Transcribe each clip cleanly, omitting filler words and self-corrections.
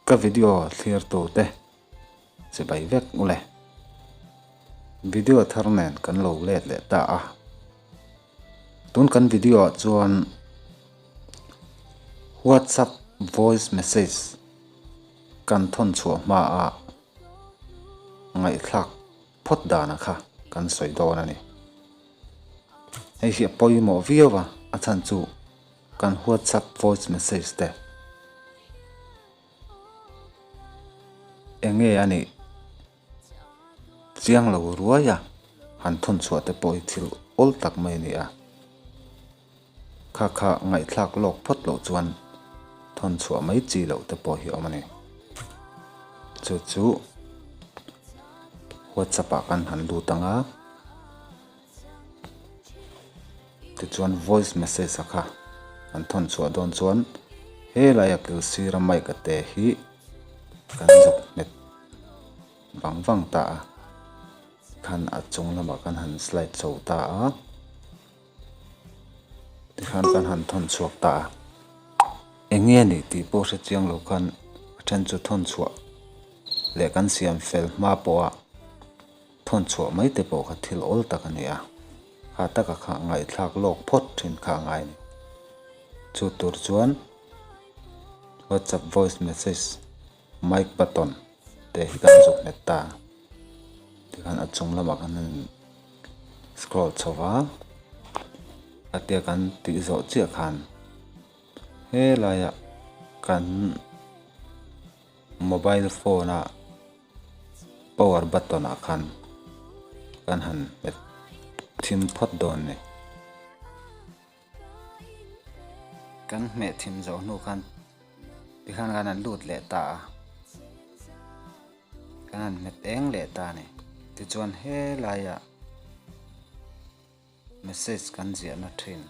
Ka video thlir tur te chibai vek ule. Video thar nen kan lo let leh ta a. Tun kan video ah chuan WhatsApp voice message kan thawn chhuah hma a ngaihthlak phawt dana kha kan sawi dawn a ni. Hei hi a pawimawh viau a, a chhan chu kan WhatsApp voice message te eng nge a nih chiang lo ruai a, han thawn chhuah te pawh hi thil awl tak mai a ni a. Kha kha ngaihthlak lawk phawt loh chuan thawn chhuah mai chi loh te pawh hi a awm a ni. Chu chu WhatsApp ah kan han lut ang a, tichuan voice message a kha kan thawn chhuah dawn chuan helai a kil sira mic a te hi kan zuk nghet vang vang ta a, khan a chung lamah kan han slide chho ta a. Tikhan kan han thawn chhuak ta a, eng nge nih tih pawh hre chiang lo khan a then chu thawn chhuah leh kan siam fel hma pawha thawn chhuah mai te pawh kha thil awl tak a ni a, kha taka kha ngaihthlak lawk phawt thin kha a ngai a ni. Chu tur chuan WhatsApp voice message mic button te hi kan zuk nghet ta tikhan a chung lamah khan an scroll chho va a tia kan tih zawh chiah khan helaiah kan mobile phone a power button ah khan kan han hmet thim phawt dawn a ni. Kan hmeh thim zawh hnu khan tikhan kan han lut leh ta a, kan han hmet eng leh ta a ni. Tichuan helaiah message kan ziahna thin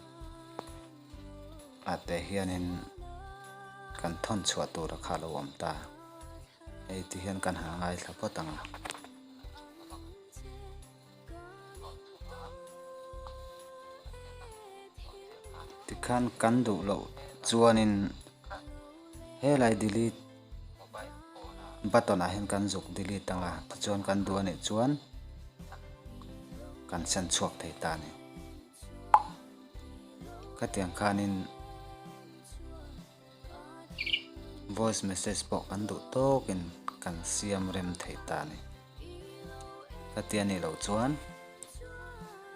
ah te hianin kan thawn chhuah tur a kha lo awm ta. Hei ti hian kan han ngaithla phawt ang a. Tikhan kan duh loh chuanin helai delete button ah hian kan zuk delete ang a tichuan kan duh anih chuan kan send chhuak thei ta a ni. Khatiang khanin voice message pawh kan duh tawkin kan siam rem thei ta a ni. Khatia nih loh chuan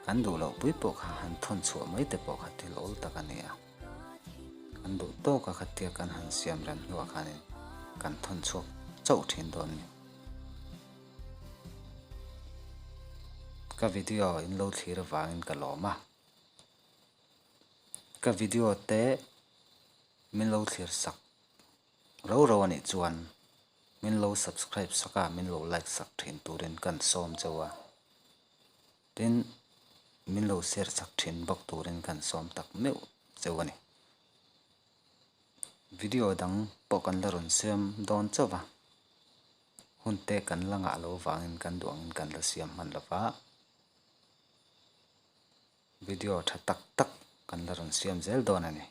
kan duh loh pui pawh kha han thawn chhuah mai te pawh kha thil awl tak a ni a. Kan duh tawk a khatia kan han siam rem hnuah khanin kan thawn chhuak chauh thin dawn a ni. Ka video in lo thlir avangin ka lawm a. Ka video te min lo thlir sak ro ro a nih chuan min lo subscribe sak a, min lo like sak thin turin kan sawm cheu a. Tin, min lo share sak thin bawk turin kan sawm tak meuh cheu a ni. Video dang pawh kan la rawn siam dawn chauh va, hun te kan la ngah lo vangin kan duh angin kan la siam hman lo va. Video tha tak tak kan la rawn siam zel dawn a ni.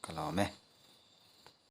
Ka lawm e.